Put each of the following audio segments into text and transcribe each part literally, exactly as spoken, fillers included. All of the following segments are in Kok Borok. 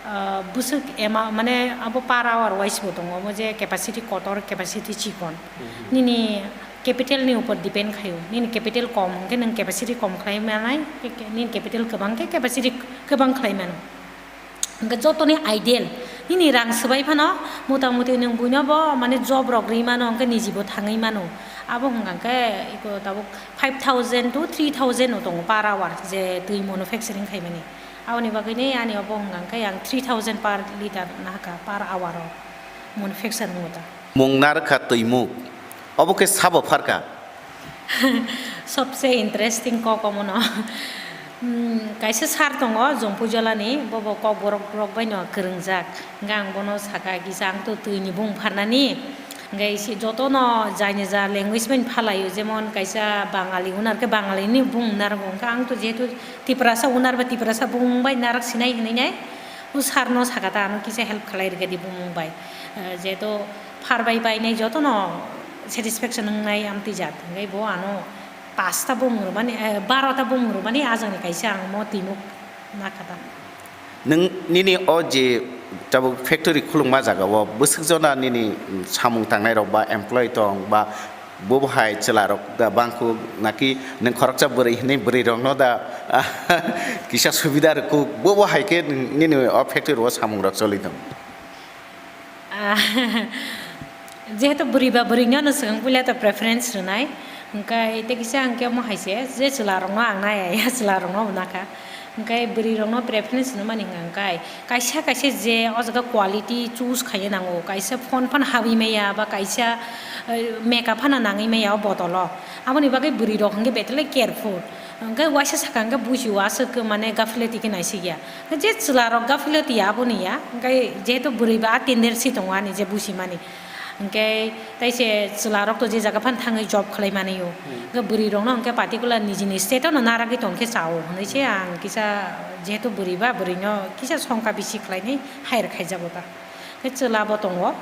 Ah, bwswk ema, mane abo per hour wise bo tongo, omo je capacity kotor, capacity chikon. Mhm. Nini capital ni upor depend khaio, nini capital kom hwnkhe nwng capacity kom khlai manai, ke-, ke-, nini capital kwbang khe capacity kwbang khlai mano. Hwnkhe jotoni ideal, nini rang swbai phano mota moti nwng buino bo mane job rok rwi mano, hwnkhe niji bo thangwi mano. Abo hwnkha khe iko tabuk five thousand to three thousand no tongo per hour je twi manufacturing khaimani. Aboni bagwi ni ani obo hwnkha khe ang three thousand per litre nahaka per hour o manufacturing o ta. Mung narwkha twimuk, obo khe sabo pharkha? Sobse interesting kok omono. Hmm, kaisa sir tongo Jompuijolani, bobo kokborok rok baino kwrwngjak. Hwnkhe ang bono sakha, kisa ang to twini bung pharnani. Hwnkhe isi jotono jaini ja language bai phalaio, jemon kaisa Bangali unar khe Bangalini bung narwgo. Hwnkhe ang to jehetu Tiprasa unar ba Tiprasa bung bai narak sinai hwnwi nai, o sir no sakha ta ano kisa help khlai rwgadi bumung bai. Eh, jehetu phar bai painai jotono satisfaction wngnai amtwi jat. Hwnkhe bo ano pasta bumung rwmani, eh, baro ta bumung rwmani ajani kaisa ang mo twimuk nakha ta. Nwng nini o je tabuk factory khulukma jaga o bwswk jona nini samung tangnai rok ba employee tong ba bo bo hai chwla rok da bangkuk naki nwng khoroksa bwrwi hinwi bwrwi rok no da kisa subida rwkuk bo bo hai khe nini o factory o samung rok choli tong? Ah, jehetu bwrwi ba bwrwino no swkang puila ta preference rwnai, hwnkhe tei kisa hwnkhe omo hai se, je chwla rokno ang nai ya, chwla rokno bo nakha. Hwnkhe bwrwi rokno preference rwmani hwnkha hwnkhe kaisa kaisa je o jaga quality choose khaina nango, kaisa phone phano habwi maya ba kaisa, eh, makeup phano nangwi maya o botolo. Aboni bagwi bwrwi rok hwnkhe betele careful. Hwnkhe waisa saka hwnkhe buji o aswk mane gafilati khe naisik ya. Je chwla rok gafilati ya aboni ya, hwnkhe jehetu bwrwi ba a tendency tongo ani je buji mani. Hwnkhe taise chwla rok to je jaga phano thangwi job khlai mani o. Hmm. Hwnkhe bwrwi rokno hwnkhe particular nijini state o no naragwi tongkhe chao hwnwi se ang kisa jehetu bwrwi ba bwrwi no kisa songkha bisi khlainai hire khaijago ta. Hwnkhe chwla bo tongo,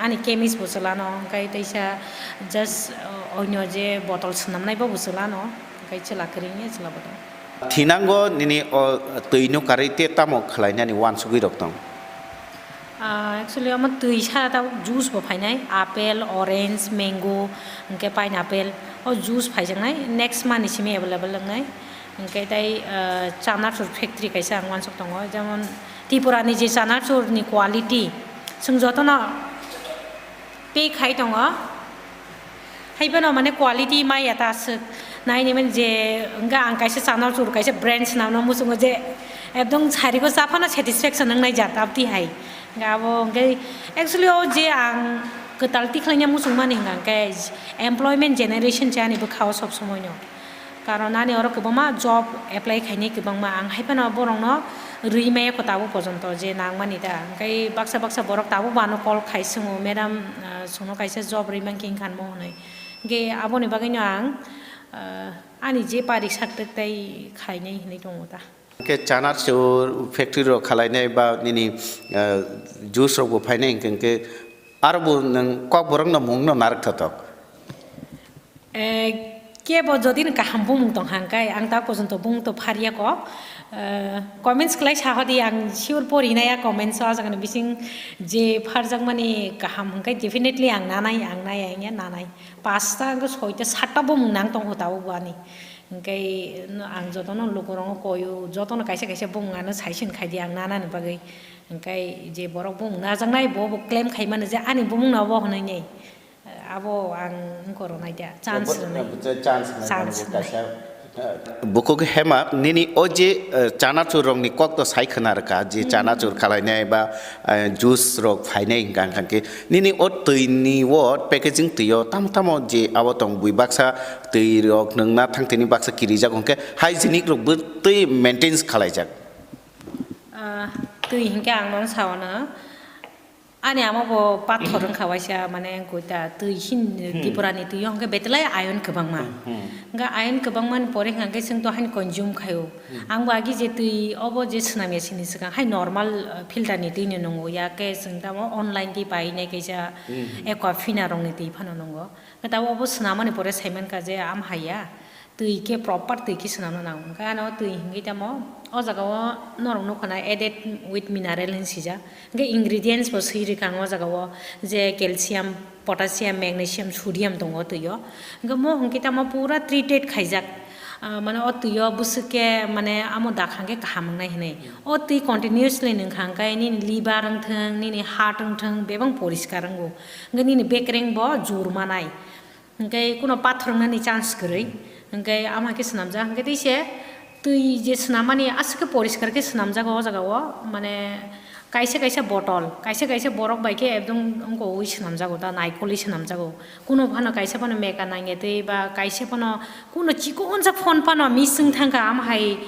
ani chemist bo chwla no, hwnkhe taisa just, uh, onyo je botol swnamnai bo bo chwla no. Hwnkhe chwla kwrwini chwla bo tongo. Thinango nini o twi no karwi te tamo khlainani uansugwi rok tong? Ah, actually omo twi sara tabuk juice bo phainai, apple, orange, mango, hwnkhe pineapple, o juice phaijaknai, next month ni simi available wngnai. Hwnkhe tai, ah, chanachur factory kaisa ang uansuk tongo, jemon Tripura ni je chanachur ni quality, chwng jotono tei khai tongo. Haiphano mane quality maya ta aswk nai hinwi mani je wngkha ang kaisa chanachur kaisa brand swnamno muchungo je ekdom sarigo cha phano satisfaction wngnai jat abtwi hai. Hwnkhe abo hwnkhe actually o je ang kwtal tikhlaina muchungmani hwnkha hwnkhe employment generation se ani bwkha o sob somoino. Karon ani oro kwbangma job apply khainai kwbangma, ang hai phano borokno rwi maya kho tabuk pojonto je nangmani da. Hwnkhe baksa baksa borok tabuk bo ano call khai swngo, "Madam, ah, chwngno kaisa job rwi mankhe wngkha nw?" hwnwi. Hwnkhe aboni bagwino ang, ah, ani je pari sak tek tai khainai hinwi tongo ta. Hwnkhe chanachur factory rok khalainai ba nini, ah, juice rok bo phainai hwnkhe, hwnkhe aro bo nwng kokborok no mung no narwk thothok? Eh, kebo jodi no kaham bumung tong hang kai, ang ta pojonto bumung to phariya kok. Eh, comments khlai sa hodi, ang sure pori naya comments o, ajak ni bising je pharjakmani kaham hwnkhe definitely ang nanai, ang naya, ang ya nanai. Pasta hwnkhe soita satta bumung nang tong ho tabuk bo ani. Hwnkhe ang jotono lukurokno koyo, jotono kaisa kaisa bumung ano saisin khaidi ang nanani bagwi. Hwnkhe je borok bumung najaknai bo bo claim khaimano je ani bumung no obo hwnwi nei. Abo ang wngkor rwnai da, chance rwnai. Chance rwnai, chance rwnai. Bukhuk hema, nini o je, eh, chanachur rokni kok to sai khna rwkha, je chanachur khalainai ba, eh, juice rok phainai hwnkha, hwnkha khe nini o twi ni o packaging twi o tamo tamo je abo tong bui baksa twi rok nwngna thang tini baksa kirijak hwnkhe hygienic rok bo twi maintains khalaijak. Ah, twi hinkhe ang nono sao no. Ani ama bo pathor wngkha waisa, mane, wngkha ta twi hin, Tripura ni twi o hwnkhe betwlai iron kwbangma. Hwnkhe iron kwbangma ni pore hwnkhe chwng to haino consume khaio. Ang bo agi je twi obo je swnam ya sini swkang hai normal, uh, filter ni twi no nwngo, ya khe chwng tamo online twi pai nai kaisa Aquafina rok ni twi phano nwngo. Hwnkhe tabuk obo swnam mani pore sai mankha je am hai ya. Twi khe proper twi khe swnamna nango. Hwnkhe ano twi hwnkhe tamo O jaga o norok nukha na added with mineral hinwi swijak. Hwnkhe ingredients bo swi rwkha ang o jaga o, je calcium, potassium, magnesium, sodium tongo o twi o. Hwnkhe mo hwnkhe tamo pura treated khaijak. Ah, mane o twi o bwswk khe mane amo dakhang khe kaham wngnai hinwi. O twi continuously nwngkha hwnkhe nini liver wngthwng, nini heart wngthwng, bebak poriskar wngo. Hwnkhe nini bekreng bo jur manai. Hwnkhe kuno pathor wngnani chance kwrwi. Hwnkhe amo hai khe swnamjak. Hwnkhe tei se twi je swnammani aswk khe poriskar khe swnamjago o jaga o. Mane kaisa kaisa bottle, kaisa kaisa borok bai khe ekdom wngkogwi swnamjago da, naikolwi swnamjago. Kuno phano kaisa phano meka nangya tei ba kaisa phano kuno chikonsa phone phano miss wng thangkha, amo hai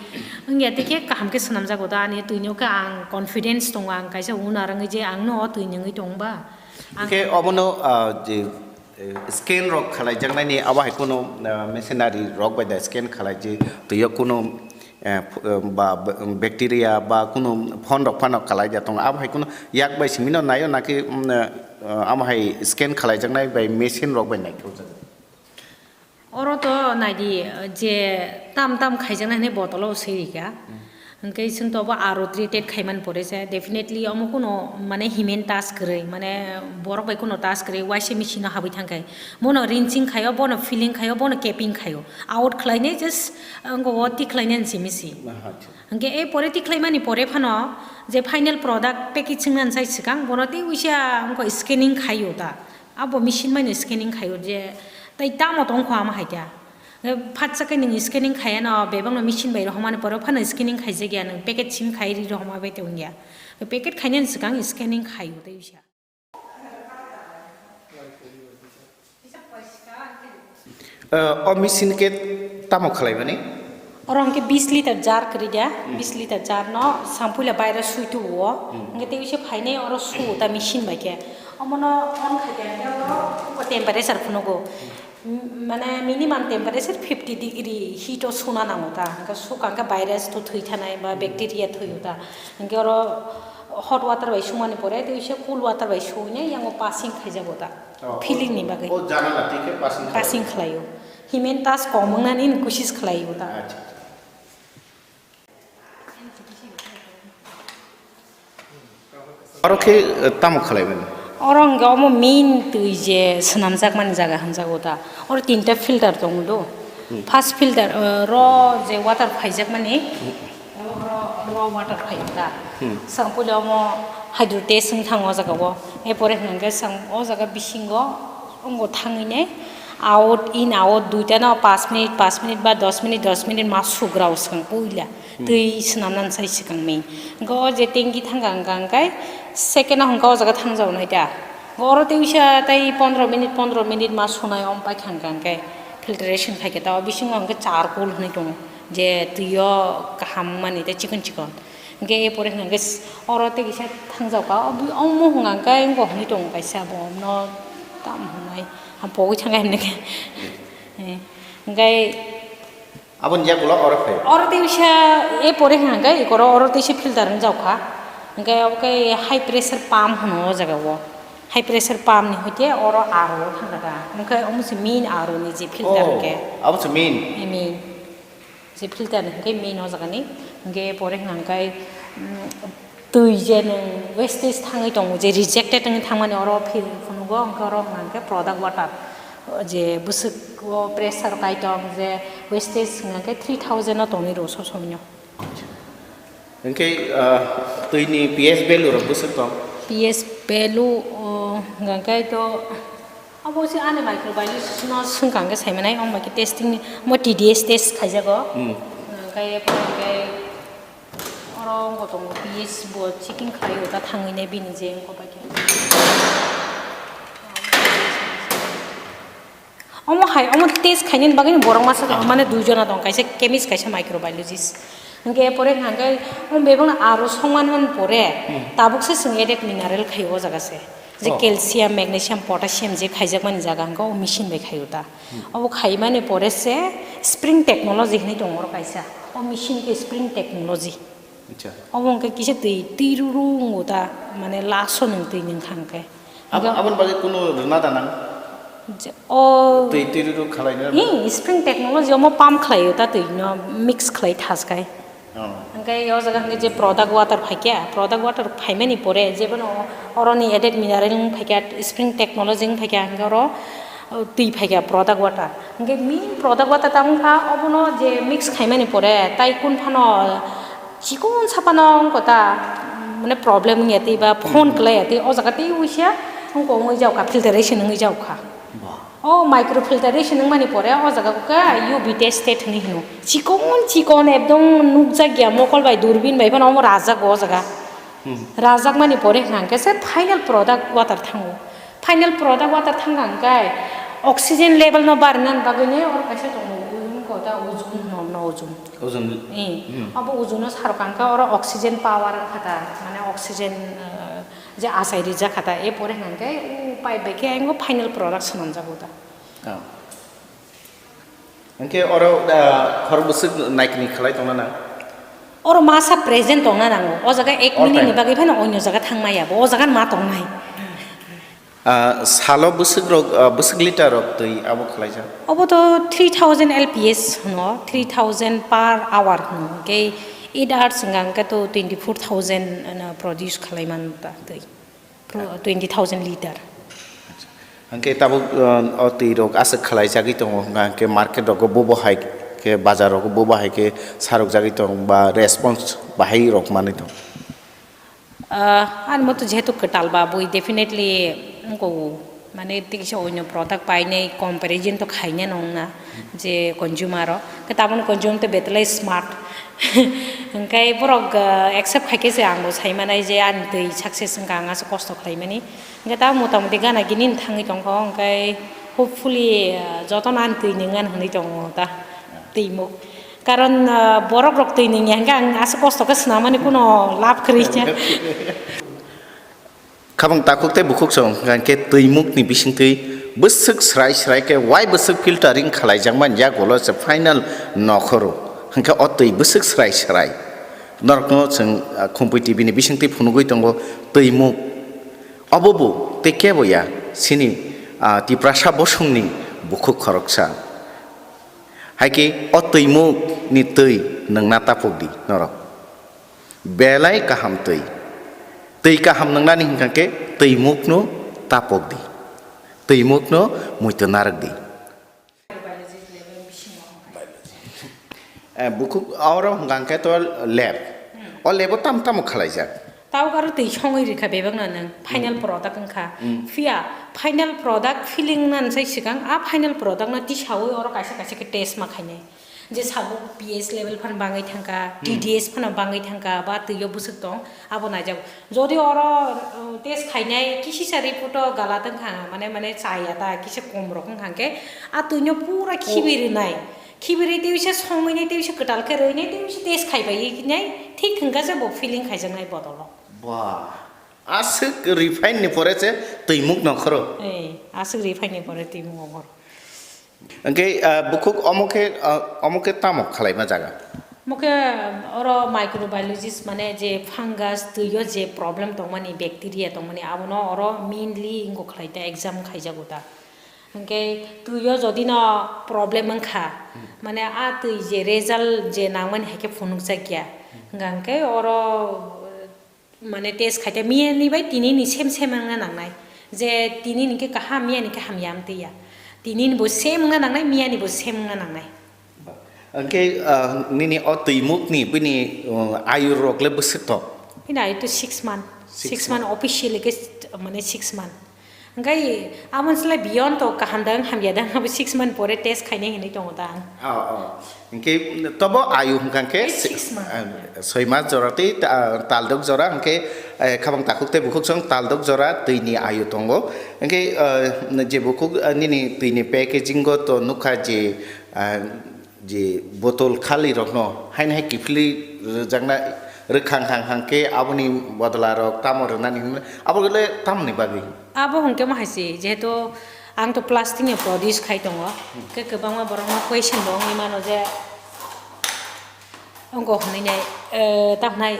wngya tei khe kaham khe swnamjago da. Ani twino khe ang confidence tongo, ang kaisa owner wngwi je ang no o twi nungwi tong ba. Ang Hwnkhe obono, ah, je, eh, scan rok khalaijaknani abo hai kuno, ah, machinery rok bai da scan khalai je twi o kuno, eh, ph-, eh, ba, ba, bacteria ba kuno phone rok phano khalai ja tongo, abo hai kuno yak bai simi no naio naki, mm, eh, amo hai scan khalaijaknai bai machine rok bai naithokjak? Oro to naidi, je tam tam khaijaknai hinwi bottle o swi rikha. Hwnkhe chwng to bo aro treated khaimani pore se, definitely omo kuno mane human touch kwrwi, mane borok bai kuno touch kwrwi, waisa machine o habwi thangkhai. Bono rinsing khaio, bono filling khaio, bono capping khaio. Out khlainai just, wngkha o tik khlainani simi si. Aha, acha. Hwnkhe e pore tik khlaimani pore phano je final product packaging nani sai swkang, bono tei uisa wngkha scanning khaio ta. Abo machine bai no scanning khaio je tei tamo tong kho amo hai khe. Phatsa khe nwng scanning khaiya no, bebak no machine bai rohormani pore phano scanning khaijak ya, nwng packet sim khai ri rohorma bai tong ya. Packet khainani swkang scanning khaio tei uisa. Eh, o machine khe tamo khlaimani? Oro hwnkhe bis liter jar kwrwi da, bis liter jar no sampui la baira sui tubu o. Hwnkhe tei uisa phainai oro su ta machine bai khe. Omono on khai khe hwnkhe oro o temperature phunugo. M-, mane minimum temperature fifty degree heat o suna nango ta. Hwnkhe sukha hwnkhe virus to thwi thanai ba bacteria thwi o ta. Hwnkhe oro hot water bai sumani pore tei uisa cool water bai suinai yango passing khaijago ta. Oh, filling ni bagwi. O janala tei khe passing khlai. Passing khlaio. Human touch kom wngnani kusis khlaio ta. Acha. Oro khe, eh, tamo khlai mani? Oro hwnkhe omo main twi je swnamjakmani jaga hwnjago ta. Oro tinta filter tongo do. First filter, eh, ro je water phaijakmani, ro, ro, ro water phaio ta. Swkang puila omo hydro test wng thango o jaga o. Erpore hwnkhe swkang o jaga bisingo ongo thangwi nai out in out duita no pash minute, pash minute ba dos minute, dos minute ma sugra o swkang puila. Twi swnamnani sai swkang main. Hwnkhe o je tanki thangkha hwnkha hwnkhe second o hwnkhe o jaga thangjago nai ta. Oro tei uisa tei pondro minute, pondro minute ma sunai om paikha hwnkha hwnkhe filtration khaikhe ta o bisingo hwnkhe charcoal hwnwi tongo. Je twi o kaham mani tei chikon chikon. Hwnkhe erpore hwnkha hwnkhe oro tei kisa thangjago ka, omo hwnkha hwnkhe wngkha hwnwi tongo kaisa bo, no tam hwnwi. Ang pogwi thangkha hwnwi khe. Hwnkhe Aboni yagulo oro phai. Oro tei uisa erpore hwnkha hwnkhe ikoro oro tei se filter wngjago kha. Hwnkhe obo khe high pressure pump hwno o jaga o. High pressure pump ni hoite oro aro o thangkha ta. Hwnkhe omo se main aro ni je filter hwnkhe. Abo se main? Eh, main. Je filter ni hwnkhe main o jaga ni. Hwnkhe pore hwnkha hwnkhe, mm, twi je nwng wastage thangwi tongo, je rejected wngwi thangmani oro phil phunugo, hwnkhe oro hwnkha hwnkhe product water, je bwswk o pressure kai tong, je wastage hwnkha hwnkhe three thousand o tongwi rwo sob somoi no. Hwnkhe, ah, twi ni P H value rok bwswk tong? P H value, o, hwnkha hwnkhe to, abo se ani microbiologist no swngkha hwnkhe sai manai, omo bai khe testing ni, omo T D S test khaijago. Hmm. Hwnkhe, hwnkhe, Oro wngkha tongo P H bo checking khlai o ta thangwi nai bini je wngkha bai khe. Omo hai, omo test khainani bagwi borok masa tongo, mane dui jona tongo, kaisa chemist, kaisa microbiologist. Hwnkhe pore hwnkha khe omo bebakno aro songmani pore tabuk se chwng added mineral khaio o jaga se. Je calcium, magnesium, potassium je khaijakmani jaga hwnkhe o machine bai khaio ta. Obo khaimani pore se spring technology hinwi tongo oro kaisa. O machine khe spring technology. Acha. Obo hwnkhe kisa twi, twi ruru wngo ta, mane laso nwng twi nwng kha hwnkhe. Aboni bagwi kunu rwna da nang? Je, o twi, twi ruru khalaina? Hi, spring technology omo pump khlaio ta twi no mix khlai thas khai. Hwnkhe o jaga hwnkhe je product water phaikha, product water phaimani pore jebono oroni added mineral wng phaikha, spring technology wng phaikha, hwnkhe oro, uh, twi phaikha product water. Hwnkhe main product water tamo wngkha, obono je mix khaimani pore tai kun phano chikon saphano wngkha ta, mane problem wngya twi ba phone kwlaiya twi, o jaga tei uaisa wngkha, wngwi jaokha, filtration wngwi jaokha. O microfiltration wngmani pore o jaga khe U V tested hinwi hino. Chikon chikon ekdom nukjakya mokol bai durbin bai phano omo rajago o jaga. Rajakmani pore hwnkhe se final product water thango. Final product water thangkha hwnkhe oxygen level no barinani bagwino oro kaisa tongo, wngkha ta ozone hino, ozone. Ozone. Obo ozone no sarkha hwnkhe oro oxygen power wngkha ta, mane oxygen, uh, je achai rijak kha ta, e pore hwnkhe o pipe bai khe ayang o final product swnamjago ta. Hwnkhe oro, ah, khorok bwswk naikni khlai tongna nang? Oro masa present tongna nango. O jaga ek minute ni bagwi phano onyo jaga thang maya bo. O jaga ma tongnai. Ah, salo bwswk rok, ah, bwswk liter rok twi abo khlaijak? Obo to three thousand L P S hwno, three thousand per hour hwno. Hwnkhe eight hours wngkha hwnkhe to twenty four thousand, ano, produce khlai man ta twi. Pro-, twenty thousand liter. Hwnkhe tabuk, uh, o twi rok aswk khlai jagwi tongo, hwnkha hwnkhe market rogo bobo hai khe, bazar rogo bobo hai khe sarok jagwi tong ba response bahai rok manwi tong? Uh, ani moto jehetu kwtal ba bui definitely wngkho, mane tikisa onyo product painai comparison to khaina nongna. Je consumer o, khe taboni consumer to betwlai smart. Hwnkhe borok, ah, accept khaikhe se ang bo sai manai je ani twi success wngkha, ang aswk kosto khlaimani. Hwnkhe ta motamoti gana gini thangwi tongkho, hwnkhe hopefully, ah, jotono ani twi nwngnani hwnwi tongo ta twimuk. Karon, ah, borok rok twi nungya hwnkhe ang aswk kosto khe swnamani kuno labh kwrwi khe. Khabang takhuk tei bukhuk song hwnkha khe twimukni bisingtwi bwswk srai srai khe wai bwswk filtering khalaijakmani yagulo se final nokhoro hwnkhe o twi bwswk srai srai. Norokno chwng, ah, Khumpui T V ni bisingtwi phunugwi tongo twimuk. Obo bo tei kebo ya sini, ah, Tiprasa bosongni bukhuk khoroksa. Hai khe o twimukni twi nwngna tapuk di norok. Belai kaham twi. Twi kaham nwngnani hwnkha khe twimukno tapok di. Twimukno muitu narwk di. Eh, bukhuk oro hwnkha khe to lab. O lab o tamo tamo khwlaijak? Tabuk aro twi songwi rwkha bebakno nwng final product wngkha. Phiya final product filling wngna sai swkang a final product no tisawi oro kaisa kaisa khe test ma khainai. Je sabo P H level phano bangwi thangkha, T D S phano bangwi thangkha, ba twio bwswk tong, abo naijago. Jodi oro, uh, test khainai kisisa report o galat wngkha, mane, mane chaya ta, kisa kom rok wngkha khe, a twino pura khibi rwnai. Khibi rwi tei bisa songwi nai, tei bisa kwtal khe rwi nai, tei bisa test khaibai nai, thik hwnkha se bo filling khaijaknai bodol o. Ba, aswk refine ni pore se twimuk nokhoro? Eh, aswk refine ni pore twimuk nokhoro. Hwnkhe, ah, bukhuk omo khe, ah, omo khe tamo khwlaima jaga? Omo khe, oro microbiologist mane je fungus twio je problem tongmani, bacteria tongmani, abono oro mainly wngkha khlai ta exam khaijago ta. Hwnkhe twio jodi no problem wngkha, mane a twi je result je nangmani hai khe phunukjak ya. Hwnkha hwnkhe oro Mane test khaite miyani bai tinini same same wngna nangnai. Je tinini khe kaham, miyani khe hamya wng twi ya. Tinini bo same wngna nangnai, miyani bo same wngna nangnai. Hwnkhe, ah, nini o twimukni bini, uh, ayu rok le bwswk tok? Bini ayu to six month. Six Six month month. Officially khe, mane six month. Hwnkhe amo slai beyond to kaham da wng hamya da wng abo six month pore test khainai hinwi tongo da ang. Oh, oh. Hwnkhe tobo ayu hwnkha khe Eight, six month. Ah, soi mas jora tei ta-, taldok jora hwnkhe, eh, khabang takhuk tei bukhuk song taldok jora twini ayu tongo. Hwnkhe, eh, je bukhuk, eh, nini twini packaging o to nukha je, ah, je botol khali rokno haino hai kiphilwi rwjakna rwkhang hang hang khe aboni bodol rok tamo rwnani hwnwi abo le tamoni bagwi? Abo hwnkhe ma hai se, jehetu ang to plastic ni produce khai tongo, hwnkhe kwbangma borok no question bo wngwi mano je, wngkha hwnwi nai, eh, tamo nai,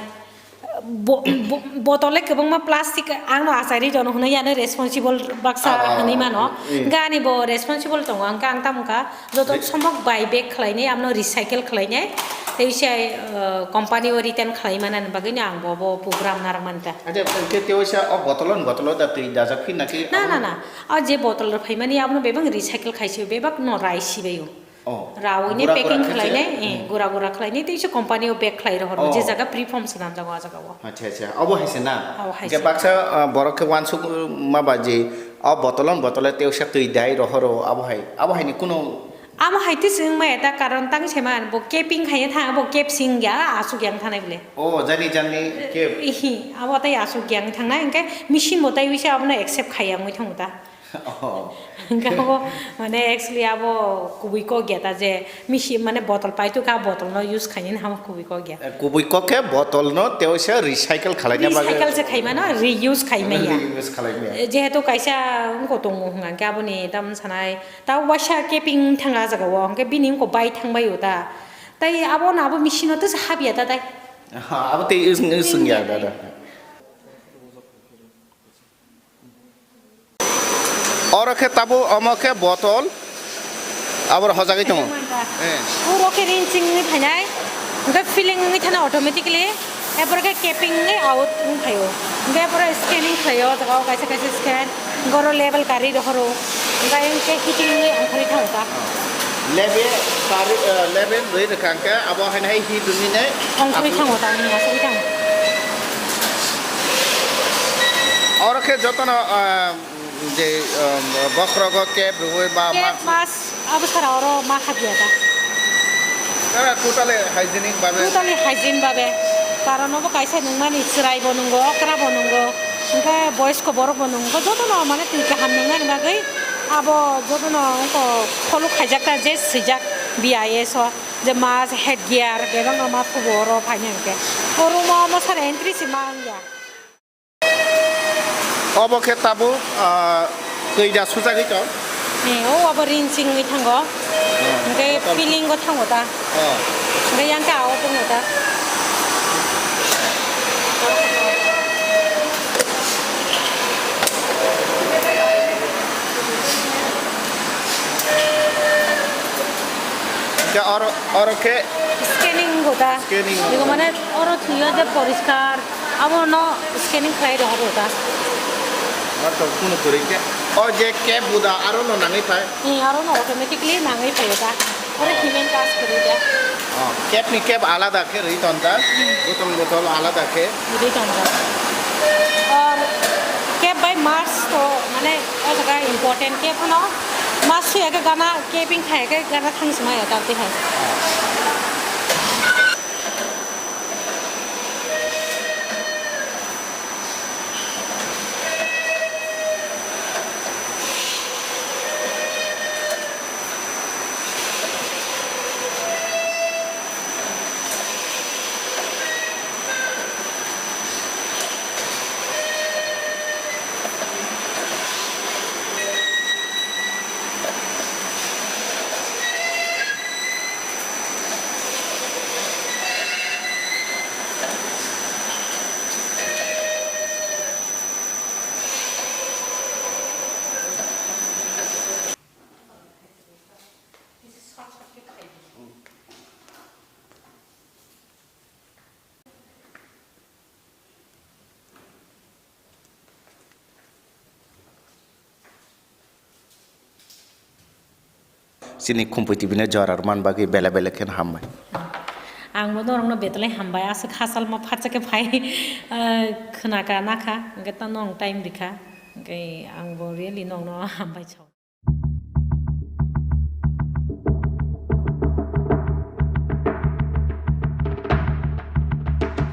Bo-, bo-, botol le kwbangma plastic, ang no achairwi tono hwnwi, ano responsible baksa Ah, ah, hwnwi mano. Eh. Hwnkhe ani bo responsible tongo, hwnkhe ang tamo kha joto Re- sombok buy back khlainai, amno recycle khlainai. Tei se, uh, company o return khlai manani bagwi no ang bo, bo program narwk mani ta. Acha, hwnkhe tei waisa o bottle o, bottle o da twi dajak phi naki? Na, na, na. O je bottle rok phaimani abono bebak recycle khaisio, bebak no rai sibaio. Oh. Rawi ne gura gura packing khe khlainai, se? Eh, hmm, gura gura khlainai tei se company o bag khlai rohoro. Oh. Je jaga preform swnamjago a jaga o. Acha, acha. Obo hai se na? Obo hai se. Je baksa, uh, borok khe wansuk ma ba je o bottle o, bottle o tei waisa twi dai rohoro abo hai. Abo hai ni kunu Amo hai tei se wng maya ta, karon tang se man bo capping khai thang, abo cap sing ya, asuk yang thanai bole. Oh, jani jani cap. Ihi, abo tai asuk yang thangnai, hwnkhe machine bo tai wisa abono accept khai ya wngwi thango ta. Oh. Hwnkhe abo, mane, actually abo kubui kok ya ta je machine, mane, bottle pai tu ka bottle no use khaini hamo kubui kok ya. Eh, kubui kok khe bottle no tei waisa recycle khalaina bagwi. Recycle se khai mano, reuse khai maya. Reuse khalai maya. Eh, jehetu kaisa wngko tongo hwnkha khe aboni tam sanai. Ta waisa capping thang a jaga o, hwnkhe bini wngkha bai thang bai o ta. Tai abo no abo machine o tesa hap ya ta tai. Aha, abo tei wng, wng sung ya da da. Oro khe tabuk omo khe bottle, abo hojagwi tongo. Eh. Uro khe ring chingwi phainai, hwnkhe filling wngwi thana automatically. Epore khe capping wngwi out wng phaio. Hwnkhe epore scanning khlaio, o jaga o kaisa kaisa scan, hwnkhe oro label kari rohoro. Hwnkhe ayang khe heating wngwi ongkhorwi thango ta. Label kari, eh, label rwi rwkha hwnkhe abo haino hai heat rwni nai ongkhorwi thango ta, wng asugwi thango. Oro khe jotono, eh, je, um, bokhorogo cap rwui ba cap mask. Mask abo sara oro ma khabiya ta. Totally hygienic babe. Totally hygiene babe. Karon obo kaisa nungmani chwrai bo nungo, okra bo nungo, hwnkhe boyos ko borok bo nungo, jotono mane twi kaham nungnani bagwi abo jotono ongko follow khaijak ta je swijak B I S o je mask, head gear bebak no ma thubo oro phaini hwnkhe. O room o omo sara entry se ma wngya. Obo khe tabuk, ah, twi da sujagwi tong. Eh, o abo ring chingwi thango. Oh, hwnkhe bottle. Filling o thango ta. Oh. Hwnkhe yang khe ago tongo ta. Hwnkhe oro, oro khe scanning go ta. Scanning go ta. Ego mane oro thwiyo je poriskar. Abono scanning khlai rohoro ta. Aro to kunu kwrwi khe. O je cap buda aro no nangwi phai? Ni aro no automatically nangwi phaio ta. Oro cement pass kwrwi ta. Oh, cap ni cap alada khe rwi ton ta. Hmm. Botol botol alada khe. Rwi ton ta. Or cap bai mask to mane o jaga important cap no. Mask suya khe gana capping khai khe gana thang sima ya ta twi hai. Chini Khumpui T V no jora rwmani bagwi belai belai kheno hambai. Ang bo norokno betulai hambai, aswk hachal ma phatsa khe phai, ah, khwnaka nakha, hwnkhe ta nwng time rikha, hwnkhe ang bo really nokno hambai sao.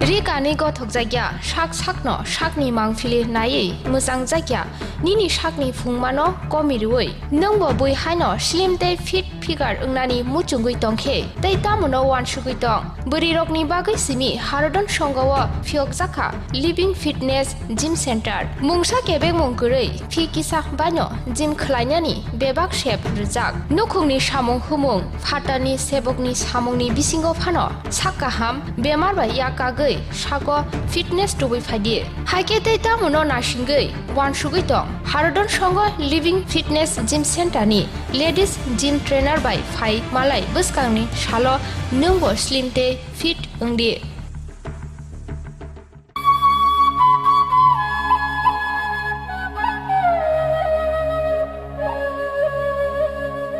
Ri kanwi gothokjakya, sak sakno sakni mangpili naiwi mwchangjakya, nini sakni phungmano komirwi. Nwngbo bui haino slim tei fit figure wngnani muchungwi tongkhe, tei tamono uansugwi tong? Bwrwirokni bagwi simi Harodon Songho-o phiyokjakha Living Fitness Gym Center. Mungsa kebengmung kwrwi phi kisa baino gym khlainani bebak sep rwjak. Nukhungni samung humung, phatarni sebokni samungni bisingo phano sak kaham, bemar bai yak kagwi sago fitness tubui phaidi. Haikhe tei tamono nasingwi uansugwi tong Harodon Songho Living Fitness Gym Center ni ladies gym trainer Doctor bai phai malai bwskangni salo nwngbo slim tei fit wngdi.